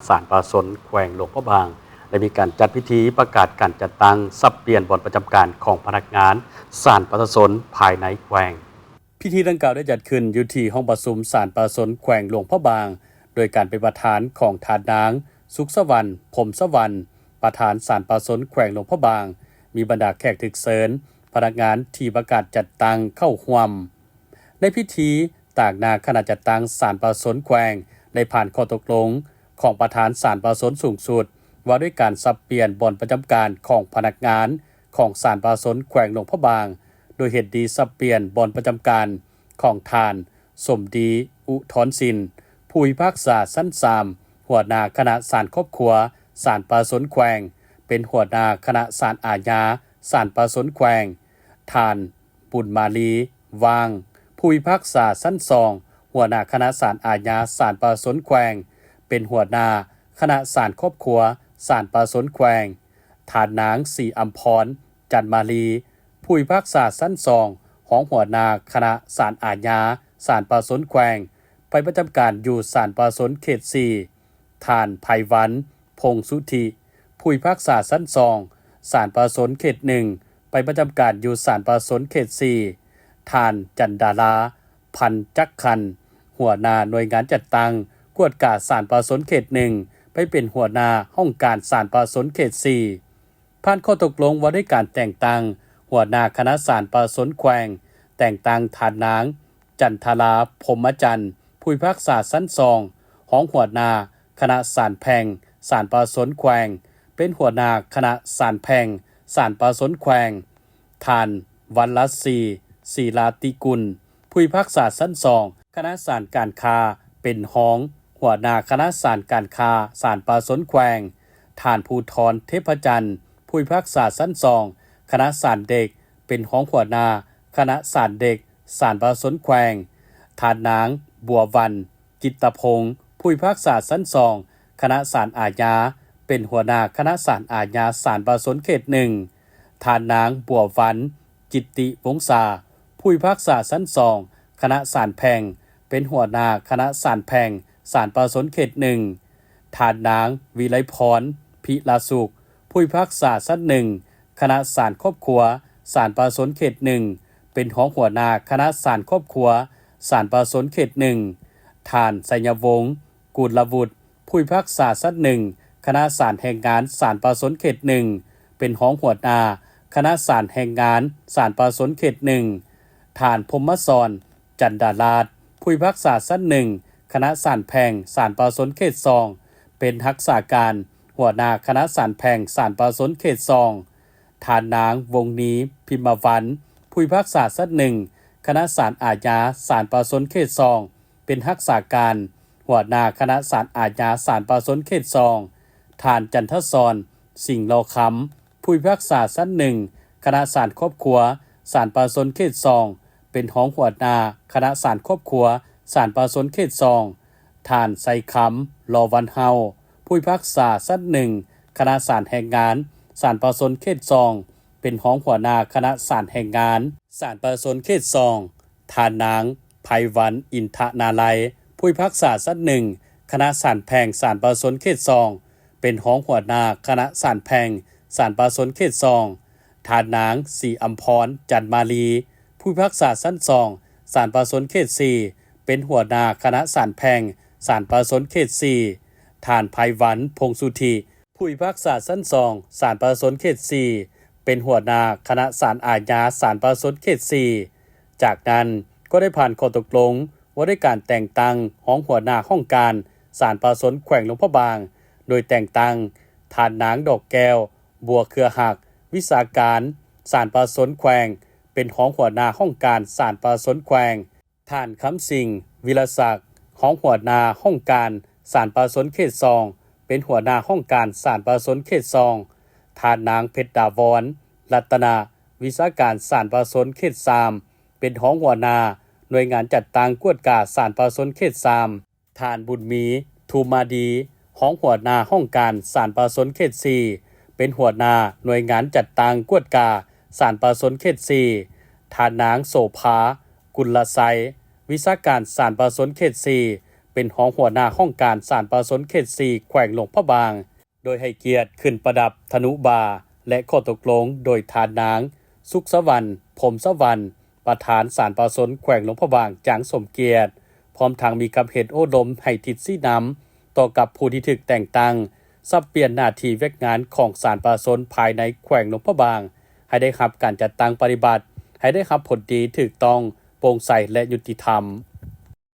ສານປະຊາຊົນແຂວງຫຼວງພະບາງ ໄດ້ມີການຈັດພິທີປະກາດການຈັດຕັ້ງສັບປ່ຽນບ່ອນປະຈຳການຂອງພະນັກງານສານປະຊາຊົນພາຍໃນແຂວງ. ພິທີດັ່ງກ່າວໄດ້ຈັດຂຶ້ນຢູ່ທີ່ຫ້ອງປະຊຸມສານປະຊາຊົນແຂວງຫຼວງພະບາງ ໂດຍການເປັນປະທານຂອງທ່ານນາງ ສຸກສະຫວັນ ພົມສະຫວັນ ປະທານສານປະຊາຊົນແຂວງຫຼວງພະບາງ, ມີບັນດາແຂກຖືກເຊີນ, ພະນັກງານທີ່ປະກາດຈັດຕັ້ງເຂົ້າຮ່ວມ. ໃນພິທີ, ຕາງໜ້າຄະນະຈັດຕັ້ງສານປະຊາຊົນແຂວງ ໄດ້ຜ່ານຂໍ້ຕົກລົງຂອງປະທານສານປະຊາຊົນສູງສຸດ ວ່າດ້ວຍການສັບປ່ຽນບ່ອນປະຈຳການຂອງພະນັກງານຂອງສານປະຊາຊົນແຂວງຫຼວງພະບາງ, ໂດຍເຮັດດີສັບປ່ຽນບ່ອນປະຈຳການຂອງທ່ານ ສົມດີ ອຸທອນສິນ ຜູ້ພິພາກສາຊັ້ນສາມ ຫົວໜ້າຄະນະສານຄອບຄົວສານປະຊາຊົນແຂວງ ເປັນຫົວໜ້າຄະນະສານອາຍາສານປະຊາຊົນແຂວງ, ທ່ານ ບຸນມາລີ ຫວ່າງ ຜູ້ພິພາກສາຊັ້ນສອງ ຫົວໜ້າຄະນະສານອາຍາສານປະຊາຊົນແຂວງ ເປັນຫົວໜ້າຄະນະສານຄອບຄົວສານປະຊາຊົນແຂວງ, ທ່ານນາງ ສີອຳພອນ ຈັນມາລີ ຜູ້ພິພາກສາຊັ້ນສອງ ຮອງຫົວໜ້າຄະນະສານອາຍາສານປະຊາຊົນແຂວງ ໄປປະຈຳການຢູ່ສານປະຊາຊົນເຂດສີ່, ທ່ານ ໄພວັນ ພົງສຸທິ ຜູ້ພິພາກສາຊັ້ນສອງ ສານປະຊາຊົນເຂດໜຶ່ງ ໄປປະຈຳການຢູ່ສານປະຊາຊົນເຂດສີ່, ທ່ານ ຈັນດາລາ ພັນຈັກຄັນ ຫົວໜ້າໜ່ວຍງານຈັດຕັ້ງກວດກາສານປະຊາຊົນເຂດໜຶ່ງ ໄປເປັນຫົວໜ້າຫ້ອງການສານປະຊາຊົນເຂດສີ່. ຜ່ານຂໍ້ຕົກລົງວ່າດ້ວຍການແຕ່ງຕັ້ງຫົວໜ້າຄະນະສານປະຊາຊົນແຂວງ, ແຕ່ງຕັ້ງທ່ານນາງ ຈັນທະລາ ພົມມະຈັນ ຜູ້ພິພາກສາຊັ້ນສອງ ຮອງຫົວໜ້າຄະນະສານແຂວງສານປະຊາຊົນແຂວງ ເປັນຫົວໜ້າຄະນະສານແຂວງສານປະຊາຊົນແຂວງ, ທ່ານ ວັນລະສີ ສີລາຕິກຸນ ຜູ້ພິພາກສາຊັ້ນສອງ ຄະນະສານການຄ້າ ເປັນຮອງຫົວໜ້າຄະນະສານການຄ້າສານປະຊາຊົນແຂວງ, ທ່ານ ພູທອນ ເທບພະຈັນ ຜູ້ພິພາກສາຊັ້ນສອງ ຄະນະສານເດັກ ເປັນຮອງຫົວໜ້າຄະນະສານເດັກສານປະຊາຊົນແຂວງ, ທ່ານນາງ ບົວວັນ ກິດຕະພົງ ຜູ້ພິພາກສາຊັ້ນສອງ ຄະນະສານອາຍາ ເປັນຫົວໜ້າຄະນະສານອາຍາສານປະຊາຊົນເຂດໜຶ່ງ, ທ່ານນາງ ບົວວັນ ກິດຕິວົງສາ ຜູ້ພິພາກສາຊັ້ນສອງ ຄະນະສານແຂວງ ເປັນຫົວໜ້າຄະນະສານແຂວງສານປະຊາຊົນເຂດໜຶ່ງ, ທ່ານນາງ ວິໄລພອນ ພິລະສຸກ ຜູ້ພິພາກສາຊັ້ນໜຶ່ງ ຄະນະສານຄອບຄົວສານປະຊາຊົນເຂດໜຶ່ງ ເປັນຮອງຫົວໜ້າຄະນະສານຄອບຄົວສານປະຊາຊົນເຂດໜຶ່ງ, ທ່ານ ໄຊຍະວົງ ກຸນລະວຸດ ຜູ້ພິພາກສາຊັ້ນໜຶ່ງ ຄະນະສານແຮງງານສານປະຊາຊົນເຂດໜຶ່ງ ເປັນຮອງຫົວໜ້າຄະນະສານແຮງງານສານປະຊາຊົນເຂດໜຶ່ງ, ທ່ານ ພົມມະສອນ ຈັນດາລາດ ຜູ້ພິພາກສາຊັ້ນໜຶ່ງ ຄະນະສານແຂວງສານປະຊາຊົນເຂດສອງ ເປັນຮັກສາການຫົວໜ້າຄະນະສານແຂວງສານປະຊາຊົນເຂດສອງ, ທ່ານນາງ ວົງນີ ພິມມະວັນ ຜູ້ພິພາກສາຊັ້ນໜຶ່ງ ຄະນະສານອາຍາສານປະຊາຊົນເຂດສອງ ເປັນຮັກສາການຫົວໜ້າຄະນະສານອາຍາສານປະຊາຊົນເຂດສອງ, ທ່ານ ຈັນທະສອນ ສິງຫຼໍ່ຄຳ ຜູ້ພິພາກສາຊັ້ນໜຶ່ງ ຄະນະສານຄອບຄົວສານປະຊາຊົນເຂດສອງ ເປັນຮອງຫົວໜ້າຄະນະສານຄອບຄົວສານປະຊາຊົນເຂດສອງ, ທ່ານ ໄຊຄຳ ຫຼໍ່ວັນເຮົາ ຜູ້ພິພາກສາຊັ້ນໜຶ່ງ ຄະນະສານແຮງງານສານປະຊາຊົນເຂດສອງ ເປັນຮອງຫົວໜ້າຄະນະສານແຮງງານສານປະຊາຊົນເຂດສອງ, ທ່ານນາງ ໄພວັນ ອິນທະນາໄລ ຜູ້ພິພາກສາຊັ້ນໜຶ່ງ ຄະນະສານແຂວງສານປະຊາຊົນເຂດສອງ ເປັນຮອງຫົວໜ້າຄະນະສານແຂວງສານປະຊາຊົນເຂດສອງ, ທ່ານນາງ ສີອຳພອນ ຈັນມາລີ ຜູ້ພິພາກສາຊັ້ນສອງ ສານປະຊາຊົນເຂດສີ່ ເປັນຫົວໜ້າຄະນະສານແຂວງສານປະຊາຊົນເຂດສີ່, ທ່ານ ໄພວັນ ພົງສຸທິ ຜູ້ພິພາກສາຊັ້ນສອງ ສານປະຊາຊົນເຂດສີ່ ເປັນຫົວໜ້າຄະນະສານອາຍາສານປະຊາຊົນເຂດສີ່. ຈາກນັ້ນກໍໄດ້ຜ່ານຂໍ້ຕົກລົງວ່າດ້ວຍການແຕ່ງຕັ້ງຮອງຫົວໜ້າຫ້ອງການສານປະຊາຊົນແຂວງຫຼວງພະບາງ, ໂດຍແຕ່ງຕັ້ງທ່ານນາງ ດອກແກ້ວ ບົວເຄືອຮັກ ວິຊາການສານປະຊາຊົນແຂວງ ເປັນຮອງຫົວໜ້າຫ້ອງການສານປະຊາຊົນແຂວງ, ທ່ານ ຄຳສິງ ວິລະສັກ ຮອງຫົວໜ້າຫ້ອງການສານປະຊາຊົນເຂດສອງ ເປັນຫົວໜ້າຫ້ອງການສານປະຊາຊົນເຂດສອງ, ທ່ານນາງ ເພັດດາວອນ ລັດຕະນະ ວິຊາການສານປະຊາຊົນເຂດສາມ ເປັນຮອງຫົວໜ້າໜ່ວຍງານຈັດຕັ້ງກວດກາສານປະຊາຊົນເຂດສາມ, ທ່ານ ບຸນມີ ທຸມມາດີ ຮອງຫົວໜ້າຫ້ອງການສານປະຊາຊົນເຂດສີ່ ເປັນຫົວໜ້າໜ່ວຍງານຈັດຕັ້ງກວດກາສານປະຊາຊົນເຂດສີ່, ທ່ານນາງ ໂສພາ ກຸນລະໄຊ ວິຊາການສານປະຊາຊົນເຂດສີ່ ເ ປັນຮອງຫົວໜ້າຫ້ອງການສານປະຊາຊົນເຂດສີ່ ແຂວງຫຼວງພະບາງ ໂດຍໃຫ້ກຽດຂຶ້ນປະດັບທະນຸບາ ແລະ ຂໍ້ຕົກລົງໂດຍທ່ານນາງ ສຸກສະຫວັນ ພົມສະຫວັນ ປະທານສານປະຊາຊົນແຂວງຫຼວງພະບາງ ຢ່າງສົມກຽດ, ພ້ອມທັງມີຄຳເຫັນໂອ້ລົມໃຫ້ທິດຊີ້ນຳຕໍ່ກັບຜູ້ທີ່ຖືກແຕ່ງຕັ້ງ ສັບປ່ຽນໜ້າທີ່ວຽກງານຂອງສານປະຊາຊົນພາຍໃນແຂວງຫຼວງພະບາງ ໃຫ້ໄດ້ຮັບການຈັດຕັ້ງປະຕິບັດ ໃຫ້ໄດ້ຮັບຜົນດີ, ຖືກຕ້ອງ, ໂປ່ງໃສ ແລະ ຍຸຕິທຳ.